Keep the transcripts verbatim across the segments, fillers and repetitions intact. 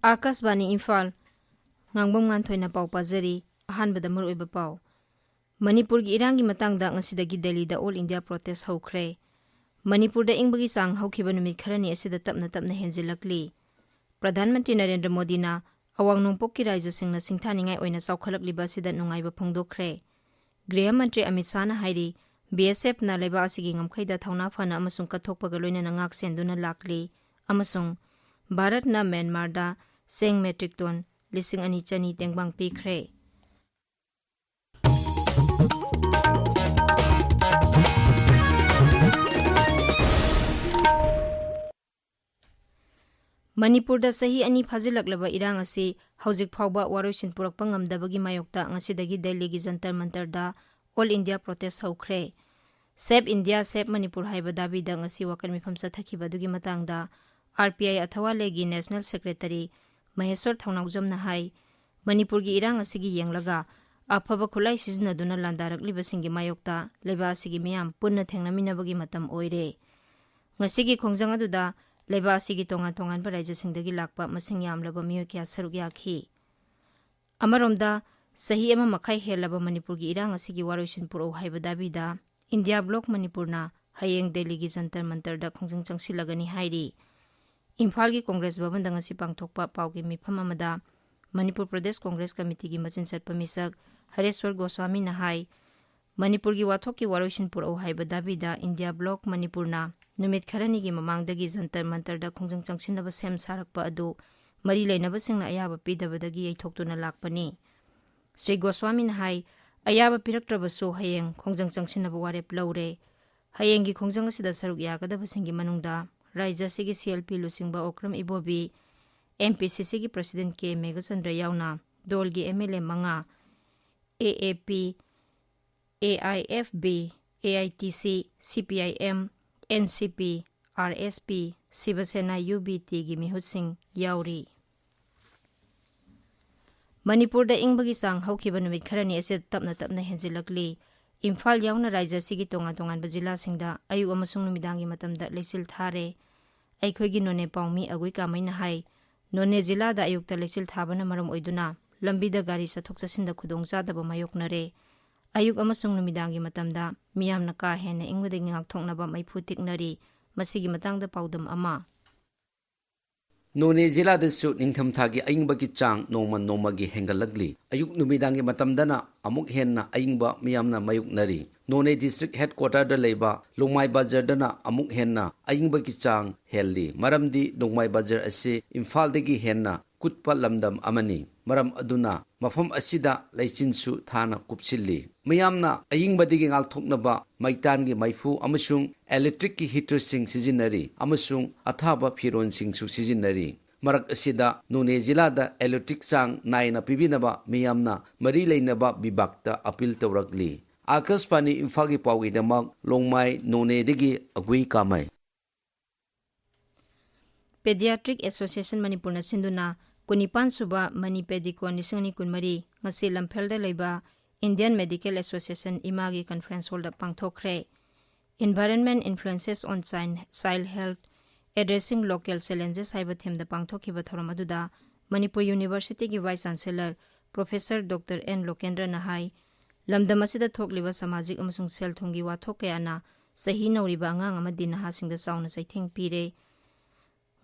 ꯑꯥꯀꯥꯁꯕꯥꯅꯤ ꯏꯝꯐꯥꯜ, ꯉꯥꯡꯕꯝ ꯉꯥꯟꯊꯣꯏꯅ ꯄꯥꯎ ꯄꯥꯖꯔꯤ꯫ ꯑꯍꯥꯟꯕꯗ ꯃꯔꯨꯑꯣꯏꯕ ꯄꯥꯎ꯫ ꯃꯅꯤꯄꯨꯔꯒꯤ ꯏꯔꯥꯡꯒꯤ ꯃꯇꯥꯡꯗ ꯉꯁꯤꯗꯒꯤ ꯗꯦꯜꯂꯤꯗ All India Protest ꯍꯧꯈ꯭ꯔꯦ꯫ ꯃꯅꯤꯄꯨꯔꯗ ꯏꯪꯕꯒꯤ ꯆꯥꯡ ꯍꯧꯈꯤꯕ ꯅꯨꯃꯤꯠ ꯈꯔꯅꯤ ꯑꯁꯤꯗ ꯇꯞꯅ ꯇꯞꯅ ꯍꯦꯟꯖꯤꯜꯂꯛꯂꯤ꯫ ꯄ꯭ꯔꯙꯥꯟ ꯃꯟꯇ꯭ꯔꯤ ꯅꯔꯦꯟꯗ꯭ꯔ ꯃꯣꯗꯤꯅ ꯑꯋꯥꯡ ꯅꯣꯡꯄꯣꯛꯀꯤ ꯔꯥꯖ꯭ꯌꯁꯤꯡꯅ ꯁꯤꯡꯊꯥꯅꯤꯡꯉꯥꯏ ꯑꯣꯏꯅ ꯆꯥꯎꯈꯠꯂꯛꯂꯤꯕ ꯑꯁꯤꯗ ꯅꯨꯡꯉꯥꯏꯕ ꯐꯣꯡꯗꯣꯛꯈ꯭ꯔꯦ꯫ ꯒ꯭ꯔꯤꯍ ꯃꯟꯇ꯭ꯔꯤ ꯑꯃꯤꯠ ꯁꯥꯍꯅ ꯍꯥꯏꯔꯤ, BSFꯅ ꯂꯩꯕꯥꯛ ꯑꯁꯤꯒꯤ ꯉꯝꯈꯩꯗ ꯊꯧꯅꯥ ꯐꯅ ꯑꯃꯁꯨꯡ ꯀꯠꯊꯣꯛꯄꯒ ꯂꯣꯏꯅꯅ ꯉꯥꯛ ꯁꯦꯟꯗꯨꯅ ꯂꯥꯛꯂꯤ ꯑꯃꯁꯨꯡ ꯚꯥꯔꯠꯅ ꯃ꯭ꯌꯥꯟꯃꯥꯔꯗ ꯆꯦꯡ metric ton ꯂꯤꯁꯤꯡ ꯑꯅꯤ ꯆꯅꯤ ꯇꯦꯡꯕꯥꯡ ꯄꯤꯈ꯭ꯔꯦ꯫ ꯃꯅꯤꯄꯨꯔꯗ ꯆꯍꯤ ꯑꯅꯤ ꯐꯥꯖꯤꯜꯂꯛꯂꯕ ꯏꯔꯥꯡ ꯑꯁꯤ ꯍꯧꯖꯤꯛ ꯐꯥꯎꯕ ꯋꯥꯔꯣꯏꯁꯤꯟ ꯄꯨꯔꯛꯄ ꯉꯝꯗꯕꯒꯤ ꯃꯥꯌꯣꯛꯇ ꯉꯁꯤꯗꯒꯤ ꯗꯦꯜꯂꯤꯒꯤ ꯖꯟꯇꯔ ꯃꯟꯇꯔꯗ All India Protest ꯍꯧꯈ꯭ꯔꯦ꯫ Save India, Save Manipur ꯍꯥꯏꯕ ꯗꯥꯕꯤꯗ ꯉꯁꯤ ꯋꯥꯀꯠ ꯃꯤꯐꯝ ꯆꯠꯊꯈꯤꯕ ꯑꯗꯨꯒꯤ ꯃꯇꯥꯡꯗ RPI ꯑꯊꯋꯥꯂꯦꯒꯤ National Secretary ꯃꯍꯦꯁ꯭ꯋꯔ ꯊꯧꯅꯥꯎꯖꯝꯅ ꯍꯥꯏ, ꯃꯅꯤꯄꯨꯔꯒꯤ ꯏꯔꯥꯡ ꯑꯁꯤꯒꯤ ꯌꯦꯡꯂꯒ ꯑꯐꯕ ꯈꯨꯠꯂꯥꯏ ꯁꯤꯖꯤꯟꯅꯗꯨꯅ ꯂꯥꯟꯗꯥꯔꯛꯂꯤꯕꯁꯤꯡꯒꯤ ꯃꯥꯌꯣꯛꯇ ꯂꯩꯕꯥꯛ ꯑꯁꯤꯒꯤ ꯃꯤꯌꯥꯝ ꯄꯨꯟꯅ ꯊꯦꯡꯅꯃꯤꯟꯅꯕꯒꯤ ꯃꯇꯝ ꯑꯣꯏꯔꯦ꯫ ꯉꯁꯤꯒꯤ ꯈꯣꯡꯖꯪ ꯑꯗꯨꯗ ꯂꯩꯕꯥꯛ ꯑꯁꯤꯒꯤ ꯇꯣꯉꯥꯟ ꯇꯣꯉꯥꯟꯕ ꯔꯥꯖ꯭ꯌꯁꯤꯡꯗꯒꯤ ꯂꯥꯛꯄ ꯃꯁꯤꯡ ꯌꯥꯝꯂꯕ ꯃꯤꯑꯣꯏ ꯀꯌꯥ ꯁꯔꯨꯛ ꯌꯥꯈꯤ꯫ ꯑꯃꯔꯣꯝꯗ, ꯆꯍꯤ ꯑꯃ ꯃꯈꯥꯏ ꯍꯦꯜꯂꯕ ꯃꯅꯤꯄꯨꯔꯒꯤ ꯏꯔꯥꯡ ꯑꯁꯤꯒꯤ ꯋꯥꯔꯣꯏꯁꯤꯟ ꯄꯨꯔꯛꯎ ꯍꯥꯏꯕ ꯗꯥꯕꯤꯗ ꯏꯟꯗꯤꯌꯥ ꯕ꯭ꯂꯣꯛ ꯃꯅꯤꯄꯨꯔꯅ ꯍꯌꯦꯡ ꯗꯦꯜꯂꯤꯒꯤ ꯖꯟꯇꯔ ꯃꯟꯇꯔꯗ ꯈꯣꯡꯖꯪ ꯆꯪꯁꯤꯜꯂꯒꯅꯤ ꯍꯥꯏꯔꯤ꯫ ꯏꯝꯐꯥꯜꯒꯤ ꯀꯣꯡꯒ꯭ꯔꯦꯁ ꯚꯕꯟꯗ ꯉꯁꯤ ꯄꯥꯡꯊꯣꯛꯄ ꯄꯥꯎꯒꯤ ꯃꯤꯐꯝ ꯑꯃꯗ ꯃꯅꯤꯄꯨꯔ ꯄ꯭ꯔꯗꯦꯁ ꯀꯣꯡꯒ꯭ꯔꯦꯁ ꯀꯃꯤꯇꯤꯒꯤ ꯃꯆꯤꯟ ꯆꯠꯄ ꯃꯤꯁꯛ ꯍꯔꯦꯁ꯭ꯋꯔ ꯒꯣꯁ꯭ꯋꯥꯃꯤꯅ ꯍꯥꯏ, ꯃꯅꯤꯄꯨꯔꯒꯤ ꯋꯥꯊꯣꯛꯀꯤ ꯋꯥꯔꯣꯏꯁꯤꯟ ꯄꯨꯔꯛꯎ ꯍꯥꯏꯕ ꯗꯥꯕꯤꯗ ꯏꯟꯗꯤꯌꯥ ꯕ꯭ꯂꯣꯛ ꯃꯅꯤꯄꯨꯔꯅ ꯅꯨꯃꯤꯠ ꯈꯔꯅꯤꯒꯤ ꯃꯃꯥꯡꯗꯒꯤ ꯖꯟꯇꯔ ꯃꯟꯇꯔꯗ ꯈꯣꯡꯖꯪ ꯆꯪꯁꯤꯟꯅꯕ ꯁꯦꯝ ꯁꯥꯔꯛꯄ ꯑꯗꯨ ꯃꯔꯤ ꯂꯩꯅꯕꯁꯤꯡꯅ ꯑꯌꯥꯕ ꯄꯤꯗꯕꯗꯒꯤ ꯌꯩꯊꯣꯛꯇꯨꯅ ꯂꯥꯛꯄꯅꯤ꯫ ꯁ꯭ꯔꯤ ꯒꯣꯁ꯭ꯋꯥꯃꯤꯅ ꯍꯥꯏ, ꯑꯌꯥꯕ ꯄꯤꯔꯛꯇ꯭ꯔꯕꯁꯨ ꯍꯌꯦꯡ ꯈꯣꯡꯖꯪ ꯆꯪꯁꯤꯟꯅꯕ ꯋꯥꯔꯦꯞ ꯂꯧꯔꯦ꯫ ꯍꯌꯦꯡꯒꯤ ꯈꯣꯡꯖꯪ ꯑꯁꯤꯗ ꯁꯔꯨꯛ ꯌꯥꯒꯗꯕꯁꯤꯡꯒꯤ ꯃꯅꯨꯡꯗ ꯔꯥꯖ꯭ꯌ ꯑꯁꯤꯒꯤ CLP ꯂꯨꯆꯤꯡꯕ ꯑꯣꯀ꯭ꯔꯝ ꯏꯕꯣꯕꯤ, MPCCꯒꯤ President K ꯃꯦꯘꯆꯟꯗ꯭ꯔ ꯌꯥꯎꯅ ꯗꯣꯜꯒꯤ MLA ꯃꯉꯥ, AAP, AIFB, AITC, CPIM, NCP, RSP, ꯁꯤꯕ ꯁꯦꯅꯥ, UBTꯒꯤ ꯃꯤꯍꯨꯠꯁꯤꯡ ꯌꯥꯎꯔꯤ꯫ ꯃꯅꯤꯄꯨꯔꯗ ꯏꯪꯕꯒꯤ ꯆꯥꯡ ꯍꯧꯈꯤꯕ ꯅꯨꯃꯤꯠ ꯈꯔꯅꯤ ꯑꯁꯤꯗ ꯇꯞꯅ ꯇꯞꯅ ꯍꯦꯟꯖꯤꯜꯂꯛꯂꯤ꯫ ꯏꯝꯐꯥꯜ ꯌꯥꯎꯅ ꯔꯥꯖ꯭ꯌ ꯑꯁꯤꯒꯤ ꯇꯣꯉꯥꯟ ꯇꯣꯉꯥꯟꯕ ꯖꯤꯂꯥꯁꯤꯡꯗ ꯑꯌꯨꯛ ꯑꯃꯁꯨꯡ ꯅꯨꯃꯤꯗꯥꯡꯒꯤ ꯃꯇꯝꯗ ꯂꯩꯆꯤꯜ ꯊꯥꯔꯦ꯫ ꯑꯩꯈꯣꯏꯒꯤ ꯅꯣꯅꯦ ꯄꯥꯎꯃꯤ ꯑꯒꯨꯏ ꯀꯥꯃꯩꯅ ꯍꯥꯏ, ꯅꯣꯅꯦ ꯖꯤꯂꯥꯗ ꯑꯌꯨꯛꯇ ꯂꯩꯆꯤꯜ ꯊꯥꯕꯅ ꯃꯔꯝ ꯑꯣꯏꯗꯨꯅ ꯂꯝꯕꯤꯗ ꯒꯥꯔꯤ ꯆꯠꯊꯣꯛ ꯆꯠꯁꯤꯟꯗ ꯈꯨꯗꯣꯡꯆꯥꯗꯕ ꯃꯥꯌꯣꯛꯅꯔꯦ꯫ ꯑꯌꯨꯛ ꯑꯃꯁꯨꯡ ꯅꯨꯃꯤꯗꯥꯡꯒꯤ ꯃꯇꯝꯗ ꯃꯤꯌꯥꯝꯅ ꯀꯥ ꯍꯦꯟꯅ ꯏꯪꯕꯗꯒꯤ ꯉꯥꯛꯊꯣꯛꯅꯕ ꯃꯩꯐꯨ ꯇꯤꯛꯅꯔꯤ꯫ ꯃꯁꯤꯒꯤ ꯃꯇꯥꯡꯗ ꯄꯥꯎꯗꯝ ꯑꯃ꯫ ꯅꯣꯅꯦ ꯖꯤꯂꯥꯗꯁꯨ ꯅꯤꯡꯊꯝꯊꯥꯒꯤ ꯑꯏꯪꯕꯒꯤ ꯆꯥꯡ ꯅꯣꯡꯃ ꯅꯣꯡꯃꯒꯤ ꯍꯦꯟꯒꯠꯂꯛꯂꯤ꯫ ꯑꯌꯨꯛ ꯅꯨꯃꯤꯗꯥꯡꯒꯤ ꯃꯇꯝꯗꯅ ꯑꯃꯨꯛ ꯍꯦꯟꯅ ꯑꯏꯪꯕ ꯃꯤꯌꯥꯝꯅ ꯃꯥꯌꯣꯛꯅꯔꯤ꯫ ꯅꯣꯅꯦ ꯗꯤꯁꯇ꯭ꯔꯤꯛ ꯍꯦꯗꯀ꯭ꯋꯥꯇꯔꯗ ꯂꯩꯕ ꯂꯣꯡꯃꯥꯏ ꯕꯖꯥꯔꯗꯅ ꯑꯃꯨꯛ ꯍꯦꯟꯅ ꯑꯏꯪꯕꯒꯤ ꯆꯥꯡ ꯍꯦꯜꯂꯤ, ꯃꯔꯝꯗꯤ ꯂꯣꯡꯃꯥꯏ ꯕꯖꯥꯔ ꯑꯁꯤ ꯏꯝꯐꯥꯜꯗꯒꯤ ꯍꯦꯟꯅ ꯀꯨꯠꯄ ꯂꯝꯗꯝ ꯑꯃꯅꯤ꯫ ꯃꯔꯝ ꯑꯗꯨꯅ ꯃꯐꯝ ꯑꯁꯤꯗ ꯂꯩꯆꯤꯟꯁꯨ ꯊꯥꯅ ꯀꯨꯞꯁꯤꯜꯂꯤ꯫ ꯃꯤꯌꯥꯝꯅ ꯑꯏꯪꯕꯗꯒꯤ ꯉꯥꯛꯊꯣꯛꯅꯕ ꯃꯩꯇꯥꯟꯒꯤ ꯃꯩꯐꯨ ꯑꯃꯁꯨꯡ ꯏꯂꯦꯛꯇ꯭ꯔꯤꯛꯀꯤ ꯍꯤꯇꯔꯁꯤꯡ ꯁꯤꯖꯤꯟꯅꯔꯤ ꯑꯃꯁꯨꯡ ꯑꯊꯥꯕ ꯐꯤꯔꯣꯟꯁꯤꯡꯁꯨ ꯁꯤꯖꯤꯟꯅꯔꯤ꯫ ꯃꯔꯛ ꯑꯁꯤꯗ ꯅꯣꯅꯦ ꯖꯤꯂꯥꯗ ꯏꯂꯦꯛꯇ꯭ꯔꯤꯛ ꯆꯥꯡ ꯅꯥꯏꯅ ꯄꯤꯕꯤꯅꯕ ꯃꯤꯌꯥꯝꯅ ꯃꯔꯤ ꯂꯩꯅꯕ ꯕꯤꯚꯥꯒꯇ ꯑꯄꯤꯜ ꯇꯧꯔꯛꯂꯤ꯫ ꯑꯥꯀꯥꯁꯕꯥꯅꯤ ꯏꯝꯐꯥꯜꯒꯤ ꯄꯥꯎꯒꯤꯗꯃꯛ ꯂꯣꯡꯃꯥꯏ ꯅꯣꯅꯦꯗꯒꯤ ꯑꯒꯨꯏ ꯀꯥꯃꯩ꯫ ꯄꯦꯗꯤꯌꯥꯇ꯭ꯔꯤꯛ ꯑꯦꯁꯣꯁꯤꯌꯦꯁꯟ ꯃꯅꯤꯄꯨꯔꯅ ꯁꯤꯟꯗꯨꯅ ꯀꯨꯟꯅꯤꯄꯥꯟ ꯁꯨꯕ ꯃꯅꯤ ꯄꯦꯗꯤꯀꯣꯟ ꯂꯤꯁꯤꯡ ꯑꯅꯤ ꯀꯨꯟꯃꯔꯤ ꯉꯁꯤ ꯂꯝꯐꯦꯜꯗ ꯂꯩꯕ ꯏꯟꯗꯤꯌꯟ ꯃꯦꯗꯤꯀꯦꯜ ꯑꯦꯁꯣꯁꯤꯌꯦꯁꯟ ꯏꯃꯥꯒꯤ ꯀꯟꯐꯔꯦꯟꯁ ꯍꯣꯜꯗ ꯄꯥꯡꯊꯣꯛꯈ꯭ꯔꯦ꯫ Environment Influences on Child, Child Health, Addressing Local Challenges ꯍꯥꯏꯕ ꯊꯤꯝꯗ ꯄꯥꯡꯊꯣꯛꯈꯤꯕ ꯊꯧꯔꯝ ꯑꯗꯨꯗ ꯃꯅꯤꯄꯨꯔ ꯌꯨꯅꯤꯚꯔꯁꯤꯇꯤꯒꯤ vice chancellor professor doctor N ꯂꯣꯀꯦꯟꯗ꯭ꯔꯅ ꯍꯥꯏ, ꯂꯝꯗꯝ ꯑꯁꯤꯗ ꯊꯣꯛꯂꯤꯕ ꯁꯃꯥꯖꯤꯛ ꯑꯃꯁꯨꯡ ꯁꯦꯜ ꯊꯨꯝꯒꯤ ꯋꯥꯊꯣꯛ ꯀꯌꯥꯅ ꯆꯍꯤ ꯅꯧꯔꯤꯕ ꯑꯉꯥꯡ ꯑꯃꯗꯤ ꯅꯍꯥꯁꯤꯡꯗ ꯆꯥꯎꯅ ꯆꯩꯊꯦꯡ ꯄꯤꯔꯦ꯫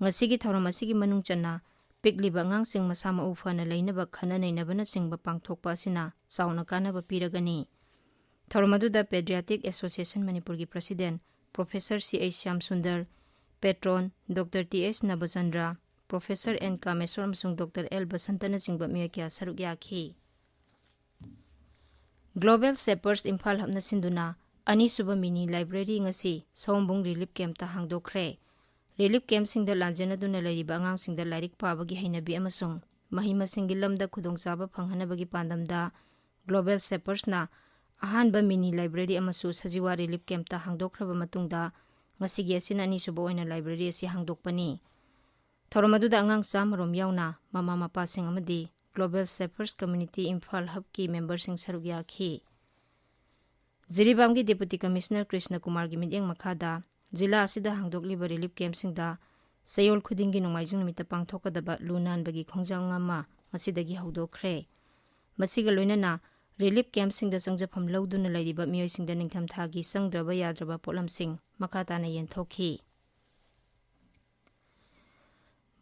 ꯉꯁꯤꯒꯤ ꯊꯧꯔꯝ ꯑꯁꯤꯒꯤ ꯃꯅꯨꯡ ꯆꯟꯅ ꯄꯤꯛꯂꯤꯕ ꯑꯉꯥꯡꯁꯤꯡ ꯃꯁꯥ ꯃꯎ ꯐꯅ ꯂꯩꯅꯕ ꯈꯟꯅ ꯅꯩꯅꯕꯅꯆꯤꯡꯕ ꯄꯥꯡꯊꯣꯛꯄ ꯑꯁꯤꯅ ꯆꯥꯎꯅ ꯀꯥꯟꯅꯕ ꯄꯤꯔꯒꯅꯤ꯫ ꯊꯧꯔꯝ ꯑꯗꯨꯗ ꯄꯦꯗ꯭ꯔꯤꯌꯥꯇꯤꯛ ꯑꯦꯁꯣꯁꯤꯌꯦꯁꯟ ꯃꯅꯤꯄꯨꯔꯒꯤ president professor C H Shyam Sundar, patron doctor T H Nabachandra, professor N Kameshor ꯑꯃꯁꯨꯡ ꯗꯣꯛꯇꯔ ꯑꯦꯜ ꯕꯁꯟꯇꯅꯆꯤꯡꯕ ꯃꯤꯑꯣꯏ ꯀꯌꯥ ꯁꯔꯨꯛ ꯌꯥꯈꯤ꯫ ꯒ꯭ꯂꯣꯕꯦꯜ ꯁꯦꯄꯔꯁ ꯏꯝꯐꯥꯜ ꯍꯕꯅ ꯁꯤꯟꯗꯨꯅ ꯑꯅꯤꯁꯨꯕ ꯃꯤꯅꯤ ꯂꯥꯏꯕ꯭ꯔꯦꯔꯤ ꯉꯁꯤ ꯁꯑꯣꯝꯕꯨꯡ ꯔꯤꯂꯤꯐ ꯀꯦꯝꯞꯇ ꯍꯥꯡꯗꯣꯛꯈ꯭ꯔꯦ꯫ ꯔꯤꯂꯤꯐ ꯀꯦꯝꯞꯁꯤꯡꯗ ꯂꯥꯟꯖꯦꯟꯅꯗꯨꯅ ꯂꯩꯔꯤꯕ ꯑꯉꯥꯡꯁꯤꯡꯗ ꯂꯥꯏꯔꯤꯛ ꯄꯥꯕꯒꯤ ꯍꯩꯅꯕꯤ ꯑꯃꯁꯨꯡ ꯃꯍꯩ ꯃꯁꯤꯡꯒꯤ ꯂꯝꯗ ꯈꯨꯗꯣꯡꯆꯥꯕ ꯐꯪꯍꯟꯅꯕꯒꯤ ꯄꯥꯟꯗꯝꯗ ꯒ꯭ꯂꯣꯕꯦꯜ ꯁꯦꯄꯔꯁꯅ ꯑꯍꯥꯟꯕ ꯃꯤꯅꯤ ꯂꯥꯏꯕ꯭ꯔꯦꯔꯤ ꯑꯃꯁꯨ ꯁꯖꯤꯋꯥ ꯔꯤꯂꯤꯐ ꯀꯦꯝꯞꯇ ꯍꯥꯡꯗꯣꯛꯈ꯭ꯔꯕ ꯃꯇꯨꯡꯗ ꯉꯁꯤꯒꯤ ꯑꯁꯤꯅ ꯑꯅꯤꯁꯨꯕ ꯑꯣꯏꯅ ꯂꯥꯏꯕ꯭ꯔꯦꯔꯤ ꯑꯁꯤ ꯍꯥꯡꯗꯣꯛꯄꯅꯤ꯫ ꯊꯧꯔꯝ ꯑꯗꯨꯗ ꯑꯉꯥꯡ ꯆꯥꯝꯃ ꯔꯣꯝ ꯌꯥꯎꯅ ꯃꯃꯥ ꯃꯄꯥꯁꯤꯡ ꯑꯃꯗꯤ ꯒ꯭ꯂꯣꯕꯦꯜ ꯁꯦꯄꯔꯁ ꯀꯝꯃ꯭ꯌꯨꯅꯤꯇꯤ ꯏꯝꯐꯥꯜ ꯍꯕꯀꯤ ꯃꯦꯝꯕꯔꯁꯤꯡ ꯁꯔꯨꯛ ꯌꯥꯈꯤ꯫ ꯖꯤꯔꯤꯕꯥꯝꯒꯤ ꯗꯦꯄꯨꯇꯤ ꯀꯃꯤꯁꯅꯔ ꯀ꯭ꯔꯤꯁꯅ ꯀꯨꯃꯥꯔꯒꯤ ꯃꯤꯠꯌꯦꯡ ꯃꯈꯥꯗ ꯖꯤꯂꯥ ꯑꯁꯤꯗ ꯍꯥꯡꯗꯣꯛꯂꯤꯕ ꯔꯤꯂꯤꯐ ꯀꯦꯝꯞꯁꯤꯡꯗ ꯆꯌꯣꯜ ꯈꯨꯗꯤꯡꯒꯤ ꯅꯣꯡꯃꯥꯏꯖꯤꯡ ꯅꯨꯃꯤꯠꯇ ꯄꯥꯡꯊꯣꯛꯀꯗꯕ ꯂꯨ ꯅꯥꯟꯕꯒꯤ ꯈꯣꯡꯖꯪ ꯑꯃ ꯉꯁꯤꯗꯒꯤ ꯍꯧꯗꯣꯛꯈ꯭ꯔꯦ꯫ ꯃꯁꯤꯒ ꯂꯣꯏꯅꯅ ꯔꯤꯂꯤꯐ ꯀꯦꯝꯞꯁꯤꯡꯗ ꯆꯪꯖꯐꯝ ꯂꯧꯗꯨꯅ ꯂꯩꯔꯤꯕ ꯃꯤꯑꯣꯏꯁꯤꯡꯗ ꯅꯤꯡꯊꯝꯊꯥꯒꯤ ꯆꯪꯗ꯭ꯔꯕ ꯌꯥꯗ꯭ꯔꯕ ꯄꯣꯠꯂꯝꯁꯤꯡ ꯃꯈꯥ ꯇꯥꯅ ꯌꯦꯟꯊꯣꯛꯈꯤ꯫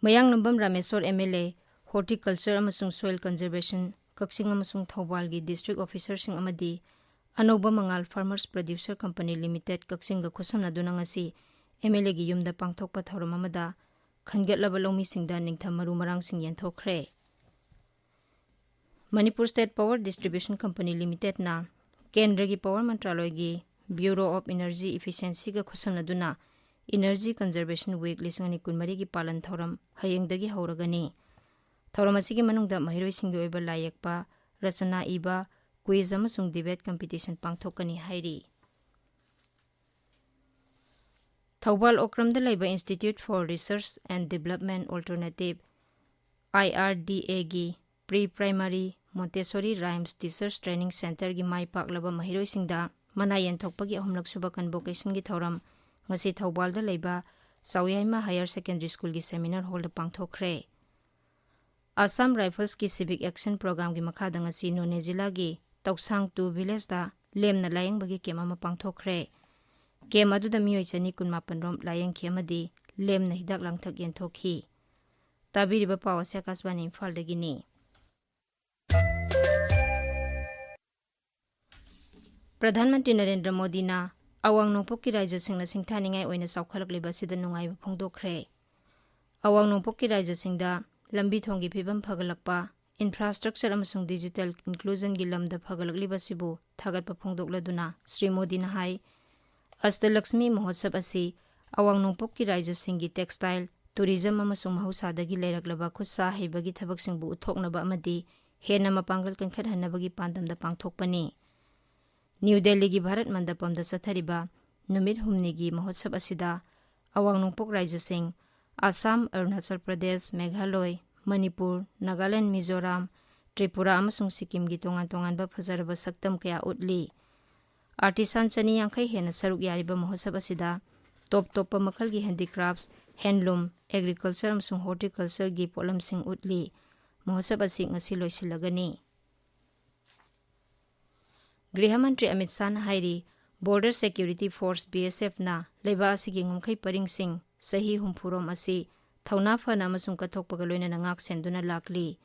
ꯃꯌꯥꯡꯂꯝꯕꯝ Rameshwor, M L A, horticulture ꯑꯃꯁꯨꯡ ꯁꯣꯏꯜ ꯀꯟꯖꯔꯕꯦꯁꯟ, ꯀꯛꯆꯤꯡ ꯑꯃꯁꯨꯡ ꯊꯧꯕꯥꯜꯒꯤ ꯗꯤꯁꯇ꯭ꯔꯤꯛ ꯑꯣꯐꯤꯁꯔꯁꯤꯡ ꯑꯃꯗꯤ ꯑꯅꯧꯕ ꯃꯉꯥꯜ ꯐꯥꯔꯃꯔꯁ ꯄ꯭ꯔꯗ꯭ꯌꯨꯁꯔ ꯀꯝꯄꯅꯤ ꯂꯤꯃꯤꯇꯦꯠ, ꯀꯛꯆꯤꯡꯒ ꯈꯨꯠꯁꯝꯅꯗꯨꯅ ꯉꯁꯤ ꯑꯦꯝ ꯑꯦꯜ ꯑꯦꯒꯤ ꯌꯨꯝꯗ ꯄꯥꯡꯊꯣꯛꯄ ꯊꯧꯔꯝ ꯑꯃꯗ ꯈꯟꯒꯠꯂꯕ ꯂꯧꯃꯤꯁꯤꯡꯗ ꯅꯤꯡꯊꯝ ꯃꯔꯨ ꯃꯔꯥꯡꯁꯤꯡ ꯌꯦꯟꯊꯣꯛꯈ꯭ꯔꯦ꯫ Manipur state power distribution company ꯂꯤꯃꯤꯇꯦꯠꯅ ꯀꯦꯟꯗ꯭ꯔꯒꯤ ꯄꯥꯋꯔ ꯃꯟꯇ꯭ꯔꯥꯂꯣꯏꯒꯤ ꯕ꯭ꯌꯨꯔꯣ ꯑꯣꯐ ꯏꯅꯔꯖꯤ ꯏꯐꯤꯁꯤꯌꯦꯟꯁꯤꯒ ꯈꯨꯠꯁꯝꯅꯗꯨꯅ ꯏꯅꯔꯖꯤ ꯀꯟꯖꯔꯕꯦꯁꯟ ꯋꯤꯛ ꯂꯤꯁꯤꯡ ꯑꯅꯤ ꯀꯨꯟꯃꯔꯤꯒꯤ ꯄꯥꯂꯟ ꯊꯧꯔꯝ ꯍꯌꯦꯡꯗꯒꯤ ꯍꯧꯔꯒꯅꯤ꯫ ꯊꯧꯔꯝ ꯑꯁꯤꯒꯤ ꯃꯅꯨꯡꯗ ꯃꯍꯩꯔꯣꯏꯁꯤꯡꯒꯤ ꯑꯣꯏꯕ ꯂꯥꯏ ꯌꯦꯛꯄ, ꯔꯆꯅꯥ ꯏꯕ, ꯀ꯭ꯋꯤꯖ ꯑꯃꯁꯨꯡ ꯗꯤꯕꯦꯠ ꯀꯝꯄꯤꯇꯤꯁꯟ ꯄꯥꯡꯊꯣꯛꯀꯅꯤ ꯍꯥꯏꯔꯤ꯫ ꯊꯧꯕꯥꯜ ꯑꯣꯀ꯭ꯔꯝꯗ ꯂꯩꯕ Institute for Research and Development Alternative, I R D Aꯒꯤ pre primary montessori rhymes teachers training ꯁꯦꯟꯇꯔꯒꯤ ꯃꯥꯏ ꯄꯥꯛꯂꯕ ꯃꯍꯩꯔꯣꯏꯁꯤꯡꯗ ꯃꯅꯥ ꯌꯦꯟꯊꯣꯛꯄꯒꯤ ꯑꯍꯨꯝꯂꯛ ꯁꯨꯕ ꯀꯟꯚꯣꯀꯦꯁꯟꯒꯤ ꯊꯧꯔꯝ ꯉꯁꯤ ꯊꯧꯕꯥꯜꯗ ꯂꯩꯕ ꯆꯥꯎꯌꯥꯏꯃ ꯍꯥꯌꯔ ꯁꯦꯀꯦꯟꯗꯔꯤ ꯁ꯭ꯀꯨꯜꯒꯤ ꯁꯦꯃꯤꯅꯥꯔ ꯍꯣꯜꯗ ꯄꯥꯡꯊꯣꯛꯈ꯭ꯔꯦ꯫ ꯑꯁꯥꯝ ꯔꯥꯏꯐꯜꯁꯀꯤ ꯁꯤꯚꯤꯛ ꯑꯦꯛꯁꯟ ꯄ꯭ꯔꯣꯒ꯭ꯔꯥꯝꯒꯤ ꯃꯈꯥꯗ ꯉꯁꯤ ꯅꯣꯅꯦ ꯖꯤꯂꯥꯒꯤ ꯇꯧꯁꯥꯡ ꯇꯨ ꯚꯤꯂꯦꯖꯇ ꯂꯦꯝꯅ ꯂꯥꯌꯦꯡꯕꯒꯤ ꯀꯦꯝꯞ ꯑꯃ ꯄꯥꯡꯊꯣꯛꯈ꯭ꯔꯦ꯫ ꯀꯦꯝꯞ ꯑꯗꯨꯗ ꯃꯤꯑꯣꯏ ꯆꯅꯤ ꯀꯨꯟꯃꯥꯄꯟ ꯔꯣꯝ ꯂꯥꯌꯦꯡꯈꯤ ꯑꯃꯗꯤ ꯂꯦꯝꯅ ꯍꯤꯗꯥꯛ ꯂꯥꯡꯊꯛ ꯌꯦꯟꯊꯣꯛꯈꯤ꯫ ꯇꯥꯕꯤꯔꯤꯕ ꯄꯥꯎ ꯑꯁꯤ ꯑꯀꯥꯁꯕꯥꯅꯤ ꯏꯝꯐꯥꯜꯗꯒꯤꯅꯤ꯫ ꯄ꯭ꯔꯙꯥꯟ ꯃꯟꯇ꯭ꯔꯤ ꯅꯔꯦꯟꯗ꯭ꯔ ꯃꯣꯗꯤꯅ ꯑꯋꯥꯡ ꯅꯣꯡꯄꯣꯛꯀꯤ ꯔꯥꯏꯖ꯭ꯌꯁꯤꯡꯅ ꯁꯤꯡꯊꯥꯅꯤꯡꯉꯥꯏ ꯑꯣꯏꯅ ꯆꯥꯎꯈꯠꯂꯛꯂꯤꯕ ꯑꯁꯤꯗ ꯅꯨꯡꯉꯥꯏꯕ ꯐꯣꯡꯗꯣꯛꯈ꯭ꯔꯦ꯫ ꯑꯋꯥꯡ ꯅꯣꯡꯄꯣꯛꯀꯤ ꯔꯥꯏꯖ꯭ꯌꯁꯤꯡꯗ ꯂꯝꯕꯤ ꯊꯣꯡꯒꯤ ꯐꯤꯕꯝ ꯐꯒꯠꯂꯛꯄ, ꯏꯟꯐ꯭ꯔꯥꯁ꯭ꯇ꯭ꯔꯛꯆꯔ ꯑꯃꯁꯨꯡ ꯗꯤꯖꯤꯇꯦꯜ ꯏꯟꯀ꯭ꯂꯨꯖꯟꯒꯤ ꯂꯝꯗ ꯐꯒꯠꯂꯛꯂꯤꯕ ꯑꯁꯤꯕꯨ ꯊꯥꯒꯠꯄ ꯐꯣꯡꯗꯣꯛꯂꯗꯨꯅ ꯁ꯭ꯔꯤ ꯃꯣꯗꯤꯅ ꯍꯥꯏ, ꯑꯁꯇꯂꯛꯁꯃꯤ ꯃꯍꯣꯠꯁꯕ ꯑꯁꯤ ꯑꯋꯥꯡ ꯅꯣꯡꯄꯣꯛꯀꯤ ꯔꯥꯏꯖ꯭ꯌꯁꯤꯡꯒꯤ ꯇꯦꯛꯁꯇꯥꯏꯜ, ꯇꯨꯔꯤꯖꯝ ꯑꯃꯁꯨꯡ ꯃꯍꯧꯁꯥꯗꯒꯤ ꯂꯩꯔꯛꯂꯕ ꯈꯨꯠꯁꯥ ꯍꯩꯕꯒꯤ ꯊꯕꯛꯁꯤꯡꯕꯨ ꯎꯠꯊꯣꯛꯅꯕ ꯑꯃꯗꯤ ꯍꯦꯟꯅ ꯃꯄꯥꯡꯒꯜ ꯀꯟꯈꯠꯍꯟꯅꯕꯒꯤ ꯄꯥꯟꯗꯝꯗ ꯄꯥꯡꯊꯣꯛꯄꯅꯤ꯫ ꯅ꯭ꯌꯨ ꯗꯦꯜꯂꯤꯒꯤ ꯚꯥꯔꯠ ꯃꯟꯗꯄꯝꯗ ꯆꯠꯊꯔꯤꯕ ꯅꯨꯃꯤꯠ ꯍꯨꯝꯅꯤꯒꯤ ꯃꯍꯣꯠꯁꯕ ꯑꯁꯤꯗ ꯑꯋꯥꯡ ꯅꯣꯡꯄꯣꯛ ꯔꯥꯏꯖ꯭ꯌꯁꯤꯡ ꯑꯁꯥꯝ, ꯑꯔꯨꯅꯥꯆꯜ ꯄ꯭ꯔꯗꯦꯁ, ꯃꯦꯘꯥꯂꯣꯏ, ꯃꯅꯤꯄꯨꯔ, ꯅꯥꯒꯥꯂꯦꯟ, ꯃꯤꯖꯣꯔꯥꯝ, ꯇ꯭ꯔꯤꯄꯨꯔꯥ ꯑꯃꯁꯨꯡ ꯁꯤꯛꯀꯤꯝꯒꯤ ꯇꯣꯉꯥꯟ ꯇꯣꯉꯥꯟꯕ ꯐꯖꯔꯕ ꯁꯛꯇꯝ ꯀꯌꯥ ꯎꯠꯂꯤ꯫ ꯑꯥꯔꯇꯤꯁꯥꯟ ꯆꯅꯤ ꯌꯥꯡꯈꯩ ꯍꯦꯟꯅ ꯁꯔꯨꯛ ꯌꯥꯔꯤꯕ ꯃꯍꯣꯠꯁꯕ ꯑꯁꯤꯗ ꯇꯣꯞ ꯇꯣꯞꯄ ꯃꯈꯜꯒꯤ ꯍꯦꯟꯗꯤꯀ꯭ꯔꯥꯐꯠꯁ, ꯍꯦꯟꯂꯨꯝ, ꯑꯦꯒ꯭ꯔꯤꯀꯜꯆꯔ ꯑꯃꯁꯨꯡ ꯍꯣꯔꯇꯤꯀꯜꯆꯔꯒꯤ ꯄꯣꯠꯂꯝꯁꯤꯡ ꯎꯠꯂꯤ꯫ ꯃꯍꯣꯠꯁꯕ ꯑꯁꯤ ꯉꯁꯤ ꯂꯣꯏꯁꯤꯜꯂꯒꯅꯤ꯫ ꯒ꯭ꯔꯤꯍ ꯃꯟꯇ꯭ꯔꯤ ꯑꯃꯤꯠ ꯁꯥꯍꯅ ꯍꯥꯏꯔꯤ, ꯕꯣꯔꯗꯔ ꯁꯦꯀ꯭ꯌꯨꯔꯤꯇꯤ ꯐꯣꯔꯁ, ꯕꯤ ꯑꯦꯁ ꯑꯦꯐꯅ ꯂꯩꯕꯥꯛ ꯑꯁꯤꯒꯤ ꯉꯝꯈꯩ ꯄꯔꯤꯡꯁꯤꯡ ꯆꯍꯤ ꯍꯨꯝꯐꯨ ꯔꯣꯝ ꯑꯁꯤ ꯊꯧꯅꯥ ꯐꯅ ꯑꯃꯁꯨꯡ ꯀꯠꯊꯣꯛꯄꯒ ꯂꯣꯏꯅꯅ ꯉꯥꯛ ꯁꯦꯟꯗꯨꯅ ꯂꯥꯛꯂꯤ꯫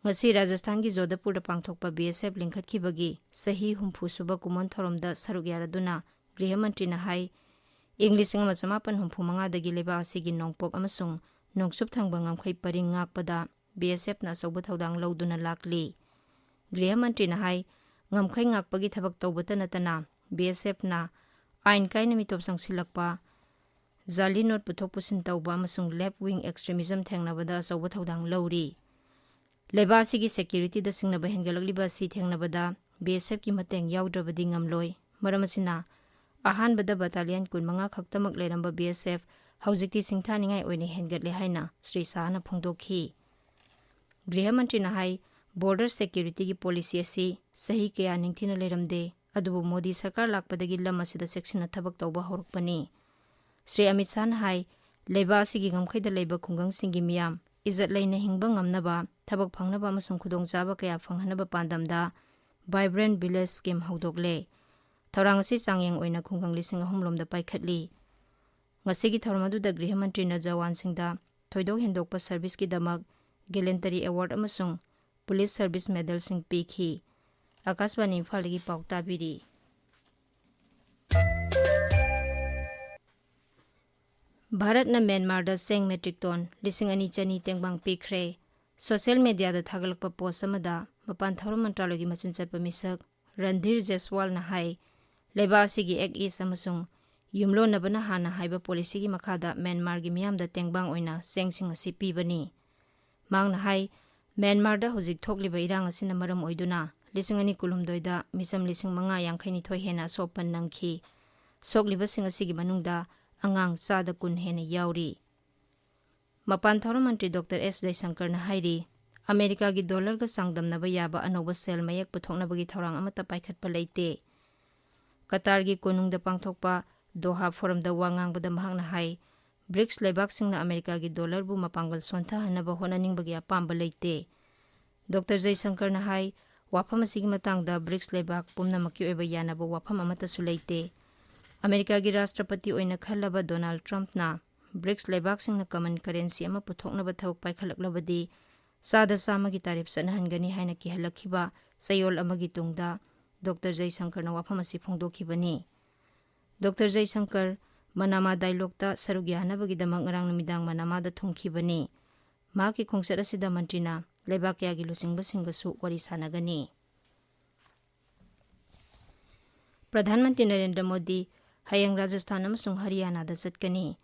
ꯉꯁꯤ ꯔꯥꯖꯁꯊꯥꯟꯒꯤ ꯖꯣꯙꯄꯨꯔꯗ ꯄꯥꯡꯊꯣꯛꯄ ꯕꯤ ꯑꯦꯁ ꯑꯦꯐ ꯂꯤꯡꯈꯠꯈꯤꯕꯒꯤ ꯆꯍꯤ ꯍꯨꯝꯐꯨ ꯁꯨꯕ ꯀꯨꯝꯑꯣꯟ ꯊꯧꯔꯝꯗ ꯁꯔꯨꯛ ꯌꯥꯔꯗꯨꯅ ꯒ꯭ꯔꯤꯍ ꯃꯟꯇ꯭ꯔꯤꯅ ꯍꯥꯏ, ꯏꯪ ꯂꯤꯁꯤꯡ ꯑꯃ ꯆꯃꯥꯄꯟ ꯍꯨꯝꯐꯨ ꯃꯉꯥꯗꯒꯤ ꯂꯩꯕꯥꯛ ꯑꯁꯤꯒꯤ ꯅꯣꯡꯄꯣꯛ ꯑꯃꯁꯨꯡ ꯅꯣꯡꯆꯨꯞ ꯊꯪꯕ ꯉꯝꯈꯩ ꯄꯔꯤꯡ ꯉꯥꯛꯄꯗ ꯕꯤ ꯑꯦꯁ ꯑꯦꯐꯅ ꯑꯆꯧꯕ ꯊꯧꯗꯥꯡ ꯂꯧꯗꯨꯅ ꯂꯥꯛꯂꯤ꯫ ꯒ꯭ꯔꯤꯍ ꯃꯟꯇ꯭ꯔꯤꯅ ꯍꯥꯏ, ꯉꯝꯈꯩ ꯉꯥꯛꯄꯒꯤ ꯊꯕꯛ ꯇꯧꯕꯇ ꯅꯠꯇꯅ ꯕꯤ ꯑꯦꯁ ꯑꯦꯐꯅ ꯑꯥꯏꯟ ꯀꯥꯏꯅ ꯃꯤꯇꯣꯞ ꯆꯪꯁꯤꯜꯂꯛꯄ, ꯖꯥꯂꯤ ꯅꯣꯠ ꯄꯨꯊꯣꯛ ꯄꯨꯁꯤꯟ ꯇꯧꯕ ꯑꯃꯁꯨꯡ left wing extremism ꯊꯦꯡꯅꯕꯗ ꯑꯆꯧꯕ ꯊꯧꯗꯥꯡ ꯂꯧꯔꯤ꯫ ꯂꯩꯕꯥꯛ ꯑꯁꯤꯒꯤ ꯁꯦꯀ꯭ꯌꯨꯔꯤꯇꯤꯗ ꯁꯤꯡꯅꯕ ꯍꯦꯟꯒꯠꯂꯛꯂꯤꯕ ꯑꯁꯤ ꯊꯦꯡꯅꯕꯗ ꯕꯤ ꯑꯦꯁ ꯑꯦꯐꯀꯤ ꯃꯇꯦꯡ ꯌꯥꯎꯗ꯭ꯔꯕꯗꯤ ꯉꯝꯂꯣꯏ꯫ ꯃꯔꯝ ꯑꯁꯤꯅ, ꯑꯍꯥꯟꯕꯗ ꯕꯠꯇꯥꯂꯤꯌꯟ ꯀꯨꯟꯃꯉꯥ ꯈꯛꯇꯃꯛ ꯂꯩꯔꯝꯕ ꯕꯤ ꯑꯦꯁ ꯑꯦꯐ ꯍꯧꯖꯤꯛꯇꯤ ꯁꯤꯡꯊꯥꯅꯤꯡꯉꯥꯏ ꯑꯣꯏꯅ ꯍꯦꯟꯒꯠꯂꯦ ꯍꯥꯏꯅ ꯁ꯭ꯔꯤ ꯁꯥꯍꯅ ꯐꯣꯡꯗꯣꯛꯈꯤ꯫ ꯒ꯭ꯔꯤꯍ ꯃꯟꯇ꯭ꯔꯤꯅ ꯍꯥꯏ, ꯕꯣꯔꯗꯔ ꯁꯦꯀ꯭ꯌꯨꯔꯤꯇꯤꯒꯤ ꯄꯣꯂꯤꯁꯤ ꯑꯁꯤ ꯆꯍꯤ ꯀꯌꯥ ꯅꯤꯡꯊꯤꯅ ꯂꯩꯔꯝꯗꯦ, ꯑꯗꯨꯕꯨ ꯃꯣꯗꯤ ꯁꯔꯀꯥꯔ ꯂꯥꯛꯄꯗꯒꯤ ꯂꯝ ꯑꯁꯤꯗ ꯆꯦꯛꯁꯤꯟꯅ ꯊꯕꯛ ꯇꯧꯕ ꯍꯧꯔꯛꯄꯅꯤ꯫ ꯁ꯭ꯔꯤ ꯑꯃꯤꯠ ꯁꯥꯍꯅ ꯍꯥꯏ, ꯂꯩꯕꯥꯛ ꯑꯁꯤꯒꯤ ꯉꯝꯈꯩꯗ ꯂꯩꯕ ꯈꯨꯡꯒꯪꯁꯤꯡꯒꯤ ꯃꯤꯌꯥꯝ ꯏꯖꯠ ꯂꯩꯅ ꯍꯤꯡꯕ ꯉꯝꯅꯕ, ꯊꯕꯛ ꯐꯪꯅꯕ ꯑꯃꯁꯨꯡ ꯈꯨꯗꯣꯡꯆꯥꯕ ꯀꯌꯥ ꯐꯪꯍꯟꯅꯕ ꯄꯥꯟꯗꯝꯗ Vibrant Village Scheme ꯍꯧꯗꯣꯛꯂꯦ꯫ ꯊꯧꯔꯥꯡ ꯑꯁꯤ ꯆꯥꯡꯌꯦꯡ ꯑꯣꯏꯅ ꯈꯨꯡꯒꯪ ꯂꯤꯁꯤꯡ ꯑꯍꯨꯝ ꯂꯣꯝꯗ ꯄꯥꯏꯈꯠꯂꯤ꯫ ꯉꯁꯤꯒꯤ ꯊꯧꯔꯝ ꯑꯗꯨꯗ ꯒ꯭ꯔꯤꯍ ꯃꯟꯇ꯭ꯔꯤꯅ ꯖꯋꯥꯟꯁꯤꯡꯗ ꯊꯣꯏꯗꯣꯛ ꯍꯦꯟꯗꯣꯛꯄ ꯁꯔꯚꯤꯁꯀꯤꯗꯃꯛ Gallantry Award ꯑꯃꯁꯨꯡ ꯄꯨꯂꯤꯁ ꯁꯔꯚꯤꯁ ꯃꯦꯗꯜꯁꯤꯡ ꯄꯤꯈꯤ꯫ ꯑꯥꯀꯥꯁꯕꯥꯅꯤ ꯏꯝꯐꯥꯜꯗꯒꯤ ꯄꯥꯎ ꯇꯥꯕꯤꯔꯤ꯫ ꯚꯥꯔꯠꯅ ꯃ꯭ꯌꯥꯟꯃꯥꯔꯗ ꯆꯦꯡ ꯃꯦꯇ꯭ꯔꯤꯛ ꯇꯣꯟ ꯂꯤꯁꯤꯡ ꯑꯅꯤ ꯆꯅꯤ ꯇꯦꯡꯕꯥꯡ ꯄꯤꯈ꯭ꯔꯦ꯫ ꯁꯣꯁꯤꯌꯦꯜ ꯃꯦꯗꯤꯌꯥꯗ ꯊꯥꯒꯠꯂꯛꯄ ꯄꯣꯁ ꯑꯃꯗ ꯃꯄꯥꯟ ꯊꯧꯔꯝ ꯃꯟꯇ꯭ꯔꯥꯂꯣꯏꯒꯤ ꯃꯆꯤꯟ ꯆꯠꯄ ꯃꯤꯁꯛ ꯔꯟꯙꯤꯔ ꯖꯦꯁꯋꯥꯜꯅ ꯍꯥꯏ, ꯂꯩꯕꯥꯛ ꯑꯁꯤꯒꯤ Act East ꯑꯃꯁꯨꯡ ꯌꯨꯝꯂꯣꯟꯅꯕꯅ ꯍꯥꯟꯅ ꯍꯥꯏꯕ ꯄꯣꯂꯤꯁꯤꯒꯤ ꯃꯈꯥꯗ ꯃ꯭ꯌꯥꯟꯃꯥꯔꯒꯤ ꯃꯤꯌꯥꯝꯗ ꯇꯦꯡꯕꯥꯡ ꯑꯣꯏꯅ ꯆꯦꯡꯁꯤꯡ ꯑꯁꯤ ꯄꯤꯕꯅꯤ꯫ ꯃꯍꯥꯛꯅ ꯍꯥꯏ, ꯃ꯭ꯌꯥꯟꯃꯥꯔꯗ ꯍꯧꯖꯤꯛ ꯊꯣꯛꯂꯤꯕ ꯏꯔꯥꯡ ꯑꯁꯤꯅ ꯃꯔꯝ ꯑꯣꯏꯗꯨꯅ ꯂꯤꯁꯤꯡ ꯑꯅꯤ ꯀꯨꯟꯍꯨꯝꯗꯣꯏꯗ ꯃꯤꯆꯝ ꯂꯤꯁꯤꯡ ꯃꯉꯥ ꯌꯥꯡꯈꯩ ꯅꯤꯊꯣꯏ ꯍꯦꯟꯅ ꯑꯁꯣꯛ ꯑꯄꯟ ꯅꯪꯈꯤ꯫ ꯁꯣꯛꯂꯤꯕꯁꯤꯡ ꯑꯁꯤꯒꯤ ꯃꯅꯨꯡꯗ ꯑꯉꯥꯡ ꯆꯥꯗ ꯀꯨꯟ ꯍꯦꯟꯅ ꯌꯥꯎꯔꯤ꯫ ꯃꯄꯥꯟ ꯊꯧꯔꯝ ꯃꯟꯇ꯭ꯔꯤ ꯗꯣꯛꯇꯔ ꯑꯦꯁ ꯖꯌꯁꯪꯀꯔꯅ ꯍꯥꯏꯔꯤ, ꯑꯃꯦꯔꯤꯀꯥꯒꯤ ꯗꯣꯂꯔꯒ ꯆꯥꯡꯗꯝꯅꯕ ꯌꯥꯕ ꯑꯅꯧꯕ ꯁꯦꯜ ꯃꯌꯦꯛ ꯄꯨꯊꯣꯛꯅꯕꯒꯤ ꯊꯧꯔꯥꯡ ꯑꯃꯠꯇ ꯄꯥꯏꯈꯠꯄ ꯂꯩꯇꯦ꯫ ꯀꯇꯥꯔꯒꯤ ꯀꯣꯅꯨꯡꯗ ꯄꯥꯡꯊꯣꯛꯄ ꯗꯣꯍꯥ ꯐꯣꯔꯝꯗ ꯋꯥ ꯉꯥꯡꯕꯗ ꯃꯍꯥꯛꯅ ꯍꯥꯏ, ꯕ꯭ꯔꯤꯛꯁ ꯂꯩꯕꯥꯛꯁꯤꯡꯅ ꯑꯃꯦꯔꯤꯀꯥꯒꯤ ꯗꯣꯂꯔꯕꯨ ꯃꯄꯥꯡꯒꯜ ꯁꯣꯟꯊꯍꯟꯅꯕ ꯍꯣꯠꯅꯅꯤꯡꯕꯒꯤ ꯑꯄꯥꯝꯕ ꯂꯩꯇꯦ꯫ ꯗꯣꯛꯇꯔ ꯖꯌꯁꯪꯀꯔꯅ ꯍꯥꯏ, ꯋꯥꯐꯝ ꯑꯁꯤꯒꯤ ꯃꯇꯥꯡꯗ ꯕ꯭ꯔꯤꯛꯁ ꯂꯩꯕꯥꯛ ꯄꯨꯝꯅꯃꯛꯀꯤ ꯑꯣꯏꯕ ꯌꯥꯅꯕ ꯋꯥꯐꯝ ꯑꯃꯠꯇꯁꯨ ꯂꯩꯇꯦ꯫ ꯑꯃꯦꯔꯤꯀꯥꯒꯤ ꯔꯥꯁꯇ꯭ꯔꯄꯇꯤ ꯑꯣꯏꯅ ꯈꯜꯂꯕ ꯗꯣꯅꯥꯜꯗ ꯇ꯭ꯔꯝꯞꯅ ꯕ꯭ꯔꯤꯛꯁ ꯂꯩꯕꯥꯛꯁꯤꯡꯅ ꯀꯃꯟ ꯀꯔꯦꯟꯁꯤ ꯑꯃ ꯄꯨꯊꯣꯛꯅꯕ ꯊꯕꯛ ꯄꯥꯏꯈꯠꯂꯛꯂꯕꯗꯤ, ꯆꯥꯗ ꯆꯥꯝꯃꯒꯤ ꯇꯥꯔꯤꯐ ꯆꯠꯅꯍꯟꯒꯅꯤ ꯍꯥꯏꯅ ꯀꯤꯍꯜꯂꯛꯈꯤꯕ ꯆꯌꯣꯜ ꯑꯃꯒꯤ ꯇꯨꯡꯗ ꯗꯣꯛꯇꯔ ꯖꯌꯁꯪꯀꯔꯅ ꯋꯥꯐꯝ ꯑꯁꯤ ꯐꯣꯡꯗꯣꯛꯈꯤꯕꯅꯤ꯫ ꯗꯣꯛꯇꯔ ꯖꯌꯁꯪꯀꯔ ꯃꯅꯥꯃꯥ ꯗꯥꯏꯂꯣꯒꯇ ꯁꯔꯨꯛ ꯌꯥꯅꯕꯒꯤꯗꯃꯛ ꯉꯔꯥꯡ ꯅꯨꯃꯤꯗꯥꯡ ꯃꯅꯥꯃꯥꯗ ꯊꯨꯡꯈꯤꯕꯅꯤ꯫ ꯃꯍꯥꯛꯀꯤ ꯈꯣꯡꯆꯠ ꯑꯁꯤꯗ ꯃꯟꯇ꯭ꯔꯤꯅ ꯂꯩꯕꯥꯛ ꯀꯌꯥꯒꯤ ꯂꯨꯆꯤꯡꯕꯁꯤꯡꯒꯁꯨ ꯋꯥꯔꯤ ꯁꯥꯟꯅꯒꯅꯤ꯫ ꯄ꯭ꯔꯙꯥꯟ ꯃꯟꯇ꯭ꯔꯤ ꯅꯔꯦꯟꯗ꯭ꯔ ꯃꯣꯗꯤ ꯍꯌꯦꯡ ꯔꯥꯖꯁꯊꯥꯟ ꯑꯃꯁꯨꯡ ꯍꯔꯤꯌꯥꯅꯥꯗ ꯆꯠꯀꯅꯤ꯫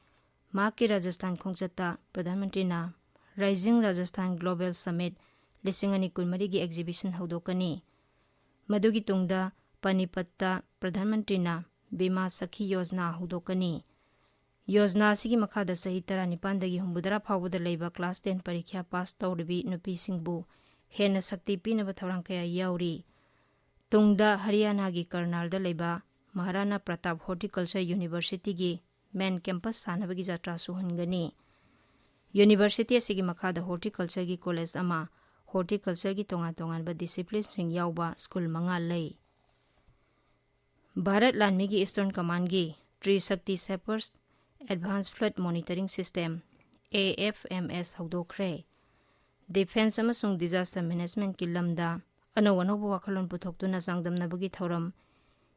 ꯃꯍꯥꯛꯀꯤ ꯔꯥꯖꯁꯊꯥꯟ ꯈꯣꯡꯆꯠꯇ ꯄ꯭ꯔꯙꯥꯟ ꯃꯟꯇ꯭ꯔꯤꯅ Rising Rajasthan Global Summit ꯂꯤꯁꯤꯡ ꯑꯅꯤ ꯀꯨꯟꯃꯔꯤꯒꯤ exhibition ꯍꯧꯗꯣꯛꯀꯅꯤ꯫ ꯃꯗꯨꯒꯤ ꯇꯨꯡꯗ ꯄꯥꯅꯤꯄꯠꯇ ꯄ꯭ꯔꯙꯥꯟ ꯃꯟꯇ꯭ꯔꯤꯅ ꯕꯤꯃꯥ ꯁꯈꯤ ꯌꯣꯖꯅꯥ ꯍꯧꯗꯣꯛꯀꯅꯤ꯫ ꯌꯣꯖꯅꯥ ꯑꯁꯤꯒꯤ ꯃꯈꯥꯗ ꯆꯍꯤ ꯇꯔꯥꯅꯤꯄꯥꯟꯗꯒꯤ ꯍꯨꯝꯐꯨꯇꯔꯥ ꯐꯥꯎꯕꯗ ꯂꯩꯕ class ten ꯄꯔꯤꯈ꯭ꯌꯥ ꯄꯥꯁ ꯇꯧꯔꯕꯤ ꯅꯨꯄꯤꯁꯤꯡꯕꯨ ꯍꯦꯟꯅ ꯁꯛꯇꯤ ꯄꯤꯅꯕ ꯊꯧꯔꯥꯡ ꯀꯌꯥ ꯌꯥꯎꯔꯤ꯫ ꯇꯨꯡꯗ ꯍꯔꯤꯌꯥꯅꯥꯒꯤ ꯀꯔꯅꯥꯜꯗ ꯂꯩꯕ ꯃꯍꯥꯔꯥꯅꯥ Pratap Horticulture Universityꯒꯤ main campus ꯁꯥꯅꯕꯒꯤ ꯖꯇ꯭ꯔꯥꯁꯨ ꯍꯨꯟꯒꯅꯤ꯫ University ꯑꯁꯤꯒꯤ ꯃꯈꯥꯗ horticultureꯒꯤ college ꯑꯃ, horticultureꯒꯤ ꯇꯣꯉꯥꯟ ꯇꯣꯉꯥꯟꯕ disciplineꯁꯤꯡ ꯌꯥꯎꯕ school ꯃꯉꯥ ꯂꯩ꯫ ꯚꯥꯔꯠ ꯂꯥꯟꯃꯤꯒꯤ Eastern Commandꯒꯤ Tri Shakti Sappers Advanced Flood Monitoring System, AFMS, ꯍꯧꯗꯣꯛꯈ꯭ꯔꯦ꯫ Defence ꯑꯃꯁꯨꯡ disaster managementꯀꯤ ꯂꯝꯗ ꯑꯅꯧ ꯑꯅꯧꯕ ꯋꯥꯈꯜꯂꯣꯟ ꯄꯨꯊꯣꯛꯇꯨꯅ ꯆꯥꯡꯗꯝꯅꯕꯒꯤ ꯊꯧꯔꯝ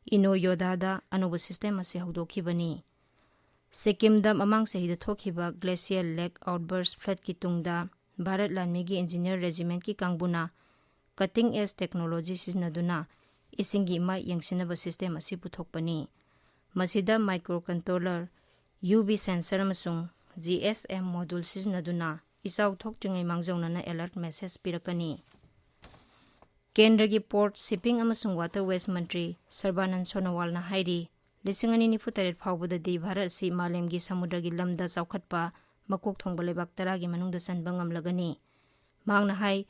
ꯏꯅꯣ ꯌꯣꯗꯥꯗ ꯑꯅꯧꯕ system ꯑꯁꯤ ꯍꯧꯗꯣꯛꯈꯤꯕꯅꯤ꯫ ꯁꯤꯛꯀꯤꯝꯗ ꯃꯃꯥꯡ ꯆꯍꯤꯗ ꯊꯣꯛꯈꯤꯕ glacial lake outburst floodꯀꯤ ꯇꯨꯡꯗ ꯚꯥꯔꯠ ꯂꯥꯟꯃꯤꯒꯤ engineer regimentꯀꯤ ꯀꯥꯡꯕꯨꯅ cutting edge technology ꯁꯤꯖꯤꯟꯅꯗꯨꯅ ꯏꯁꯤꯡꯒꯤ ꯏꯃꯥꯏ ꯌꯦꯡꯁꯤꯟꯅꯕ system ꯑꯁꯤ ꯄꯨꯊꯣꯛꯄꯅꯤ꯫ ꯃꯁꯤꯗ microcontroller, UV sensor ꯑꯃꯁꯨꯡ GSM module ꯁꯤꯖꯤꯟꯅꯗꯨꯅ ꯏꯆꯥꯎ ꯊꯣꯛꯇ꯭ꯔꯤꯉꯩ ꯃꯥꯡꯖꯧꯅꯅ alert message ꯄꯤꯔꯛꯀꯅꯤ꯫ ꯀꯦꯟꯗ꯭ꯔꯒꯤ Port, Shipping ꯑꯃꯁꯨꯡ Waterways ꯃꯟꯇ꯭ꯔꯤ ꯁꯔꯕꯥꯅꯟ ꯁꯣꯅꯣꯋꯥꯜꯅ ꯍꯥꯏꯔꯤ, ꯂꯤꯁꯤꯡ ꯑꯅꯤ ꯅꯤꯐꯨ ꯇꯔꯦꯠ ꯐꯥꯎꯕꯗꯗꯤ ꯚꯥꯔꯠ ꯑꯁꯤ ꯃꯥꯂꯦꯝꯒꯤ ꯁꯃꯨꯗ꯭ꯔꯒꯤ ꯂꯝꯗ ꯆꯥꯎꯈꯠꯄ ꯃꯀꯣꯛ ꯊꯣꯡꯕ ꯂꯩꯕꯥꯛ ꯇꯔꯥꯒꯤ ꯃꯅꯨꯡꯗ ꯆꯟꯕ ꯉꯝꯂꯒꯅꯤ꯫ ꯃꯍꯥꯛꯅ ꯍꯥꯏ,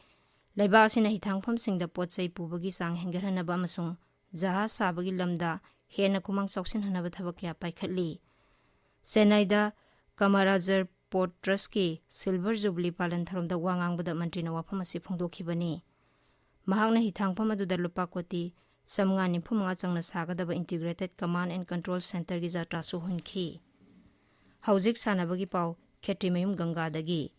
ꯂꯩꯕꯥꯛ ꯑꯁꯤꯅ ꯍꯤꯊꯥꯡꯐꯝꯁꯤꯡꯗ ꯄꯣꯠ ꯆꯩ ꯄꯨꯕꯒꯤ ꯆꯥꯡ ꯍꯦꯟꯒꯠꯍꯟꯅꯕ ꯑꯃꯁꯨꯡ ꯖꯍꯥꯖ ꯁꯥꯕꯒꯤ ꯂꯝꯗ ꯍꯦꯟꯅ ꯈꯨꯃꯥꯡ ꯆꯥꯎꯁꯤꯟꯍꯟꯅꯕ ꯊꯕꯛ ꯀꯌꯥ ꯄꯥꯏꯈꯠꯂꯤ꯫ ꯆꯦꯟꯅꯥꯏꯗ ꯀꯃꯔꯥꯖꯔ ꯄꯣꯔꯠ ꯇ꯭ꯔꯁꯀꯤ ꯁꯤꯜꯚꯔ ꯖꯨꯕꯤꯂꯤ ꯄꯥꯂꯟ ꯊꯧꯔꯝꯗ ꯋꯥ ꯉꯥꯡꯕꯗ ꯃꯟꯇ꯭ꯔꯤꯅ ꯋꯥꯐꯝ ꯑꯁꯤ ꯐꯣꯡꯗꯣꯛꯈꯤꯕꯅꯤ꯫ ꯃꯍꯥꯛꯅ ꯍꯤꯊꯥꯡꯐꯝ ꯑꯗꯨꯗ ꯂꯨꯄꯥ ꯀꯣꯇꯤ ꯆꯥꯃꯉꯥ ꯅꯤꯐꯨ ꯃꯉꯥ ꯆꯪꯅ ꯁꯥꯒꯗꯕ Integrated Command and Control Centreꯒꯤ ꯖꯥꯇ꯭ꯔꯥꯁꯨ ꯍꯨꯟꯈꯤ꯫ ꯍꯧꯖꯤꯛ ꯁꯥꯟꯅꯕꯒꯤ ꯄꯥꯎ, ꯈꯦꯇ꯭ꯔꯤꯃꯌꯨꯝ ꯒꯪꯒꯥꯗꯒꯤ꯫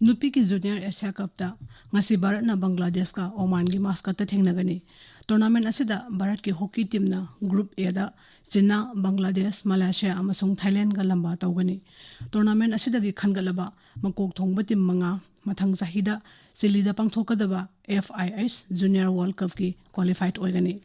ꯅꯨꯄꯤꯒꯤ ꯖꯨꯅꯤꯌꯔ ꯑꯦꯁꯤꯌꯥ ꯀꯞꯇ ꯉꯁꯤ ꯚꯥꯔꯠꯅ ꯕꯪꯒ꯭ꯂꯥꯗꯦꯁꯀ ꯑꯣꯃꯥꯟꯒꯤ ꯃꯥꯁꯀꯠꯇ ꯊꯦꯡꯅꯒꯅꯤ꯫ ꯇꯣꯔꯅꯥꯃꯦꯟ ꯑꯁꯤꯗ ꯚꯥꯔꯠꯀꯤ ꯍꯣꯀꯤ ꯇꯤꯝꯅ ꯒ꯭ꯔꯨꯞ ꯑꯦꯗ ꯆꯤꯅꯥ, ꯕꯪꯒ꯭ꯂꯥꯗꯦꯁ, ꯃꯂꯥꯏꯁꯤꯌꯥ ꯑꯃꯁꯨꯡ ꯊꯥꯏꯂꯦꯟꯒ ꯂꯝꯕꯥ ꯇꯧꯒꯅꯤ꯫ ꯇꯣꯔꯅꯥꯃꯦꯟ ꯑꯁꯤꯗꯒꯤ ꯈꯟꯒꯠꯂꯕ ꯃꯀꯣꯛ ꯊꯣꯡꯕ ꯇꯤꯝ ꯃꯉꯥ ꯃꯊꯪ ꯆꯍꯤꯗ ꯆꯤꯂꯤꯗ ꯄꯥꯡꯊꯣꯛꯀꯗꯕ F I H Junior World Cupꯀꯤ ꯀ꯭ꯋꯥꯂꯤꯐꯥꯏꯠ ꯑꯣꯏꯒꯅꯤ꯫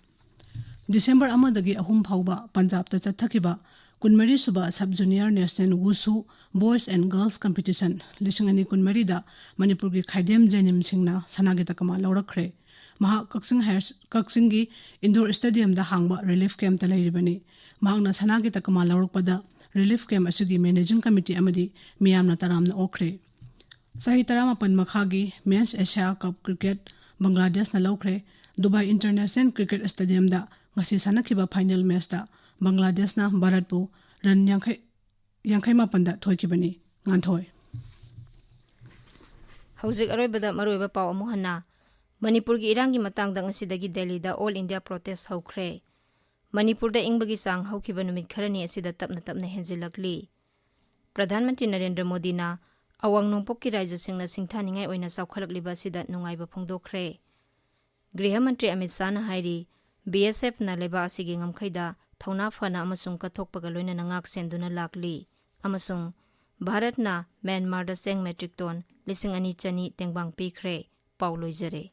ꯗꯤꯁꯦꯝꯕꯔ ꯑꯃꯗꯒꯤ ꯑꯍꯨꯝ ꯐꯥꯎꯕ ꯄꯟꯖꯥꯕꯇ ꯆꯠꯊꯈꯤꯕ ꯀꯨꯟꯃꯔꯤ sub sub junior national wushu boys and girls competition ꯂꯤꯁꯤꯡ ꯑꯅꯤ ꯀꯨꯟꯃꯔꯤꯗ ꯃꯅꯤꯄꯨꯔꯒꯤ ꯈꯥꯏꯗꯦꯝ ꯖꯦꯅꯤꯝ ꯁꯤꯡꯅ ꯁꯅꯥꯒꯤ ꯇꯀꯃꯥ ꯂꯧꯔꯛꯈ꯭ꯔꯦ꯫ ꯃꯍꯥꯛ ꯀꯛꯆꯤꯡ ꯍꯥꯌꯔ, ꯀꯛꯆꯤꯡꯒꯤ ꯏꯟꯗꯣꯔ ꯁ꯭ꯇꯦꯗꯤꯌꯝꯗ ꯍꯥꯡꯕ ꯔꯤꯂꯤꯐ ꯀꯦꯝꯞꯇ ꯂꯩꯔꯤꯕꯅꯤ꯫ ꯃꯍꯥꯛꯅ ꯁꯅꯥꯒꯤ ꯇꯀꯃꯥ ꯂꯧꯔꯛꯄꯗ ꯔꯤꯂꯤꯐ ꯀꯦꯝꯞ ꯑꯁꯤꯒꯤ ꯃꯦꯅꯦꯖꯤꯡ ꯀꯃꯤꯇꯤ ꯑꯃꯗꯤ ꯃꯤꯌꯥꯝꯅ ꯇꯔꯥꯝꯅ ꯑꯣꯛꯈ꯭ꯔꯦ꯫ ꯆꯍꯤ ꯇꯔꯥꯃꯥꯄꯟ ꯃꯈꯥꯒꯤ ꯃꯦꯟꯁ ꯑꯦꯁꯤꯌꯥ ꯀꯞ ꯀ꯭ꯔꯤꯀꯦꯠ ꯕꯪꯒ꯭ꯂꯥꯗꯦꯁꯅ ꯂꯧꯈ꯭ꯔꯦ꯫ ꯗꯨꯕꯥꯏ ꯏꯟꯇꯔꯅꯦꯁꯅꯦꯜ ꯀ꯭ꯔꯤꯀꯦꯠ ꯁ꯭ꯇꯦꯗꯤꯌꯝꯗ ꯉꯁꯤ ꯁꯥꯟꯅꯈꯤꯕ ꯐꯥꯏꯅꯦꯜ ꯃꯦꯆꯇ ꯕꯪꯒ꯭ꯂꯥꯗꯦꯁꯅ ꯚꯥꯔꯠꯄꯨ ꯔꯟ ꯌꯥꯡꯈꯩ, ꯌꯥꯡꯈꯩ ꯃꯥꯄꯟꯗ ꯊꯣꯏꯈꯤꯕꯅꯤ꯫ ꯉꯥꯟꯊꯣꯏ꯫ ꯍꯧꯖꯤꯛ ꯑꯔꯣꯏꯕꯗ ꯃꯔꯨꯑꯣꯏꯕ ꯄꯥꯎ ꯑꯃꯨꯛ ꯍꯟꯅ꯫ ꯃꯅꯤꯄꯨꯔꯒꯤ ꯏꯔꯥꯡꯒꯤ ꯃꯇꯥꯡꯗ ꯉꯁꯤꯗꯒꯤ ꯗꯦꯜꯂꯤꯗ ꯑꯣꯜ ꯏꯟꯗꯤꯌꯥ ꯄ꯭ꯔꯣꯇꯦꯁ ꯍꯧꯈ꯭ꯔꯦ꯫ ꯃꯅꯤꯄꯨꯔꯗ ꯏꯪꯕꯒꯤ ꯆꯥꯡ ꯍꯧꯈꯤꯕ ꯅꯨꯃꯤꯠ ꯈꯔꯅꯤ ꯑꯁꯤꯗ ꯇꯞꯅ ꯇꯞꯅ ꯍꯦꯟꯖꯤꯜꯂꯛꯂꯤ꯫ ꯄ꯭ꯔꯙꯥꯟ ꯃꯟꯇ꯭ꯔꯤ ꯅꯔꯦꯟꯗ꯭ꯔ ꯃꯣꯗꯤꯅ ꯑꯋꯥꯡ ꯅꯣꯡꯄꯣꯛꯀꯤ ꯔꯥꯖ꯭ꯌꯁꯤꯡꯅ ꯁꯤꯡꯊꯥꯅꯤꯡꯉꯥꯏ ꯑꯣꯏꯅ ꯆꯥꯎꯈꯠꯂꯛꯂꯤꯕ ꯑꯁꯤꯗ ꯅꯨꯡꯉꯥꯏꯕ ꯐꯣꯡꯗꯣꯛꯈ꯭ꯔꯦ꯫ ꯒ꯭ꯔꯤꯍ ꯃꯟꯇ꯭ꯔꯤ ꯑꯃꯤꯠ ꯁꯥꯍꯅ ꯍꯥꯏꯔꯤ, B S Fꯅ ꯂꯩꯕꯥꯛ ꯑꯁꯤꯒꯤ ꯉꯝꯈꯩꯗ ꯊꯧꯅꯥ ꯐꯅ ꯑꯃꯁꯨꯡ ꯀꯠꯊꯣꯛꯄꯒ ꯂꯣꯏꯅꯅ ꯉꯥꯛ ꯁꯦꯟꯗꯨꯅ ꯂꯥꯛꯂꯤ ꯑꯃꯁꯨꯡ ꯚꯥꯔꯠꯅ ꯃ꯭ꯌꯥꯟꯃꯥꯔꯗ ꯆꯦꯡ ꯃꯦꯇ꯭ꯔꯤꯛ ꯇꯣꯟ ꯂꯤꯁꯤꯡ ꯑꯅꯤ ꯆꯅꯤ ꯇꯦꯡꯕꯥꯡ ꯄꯤꯈ꯭ꯔꯦ꯫ ꯄꯥꯎ ꯂꯣꯏꯖꯔꯦ꯫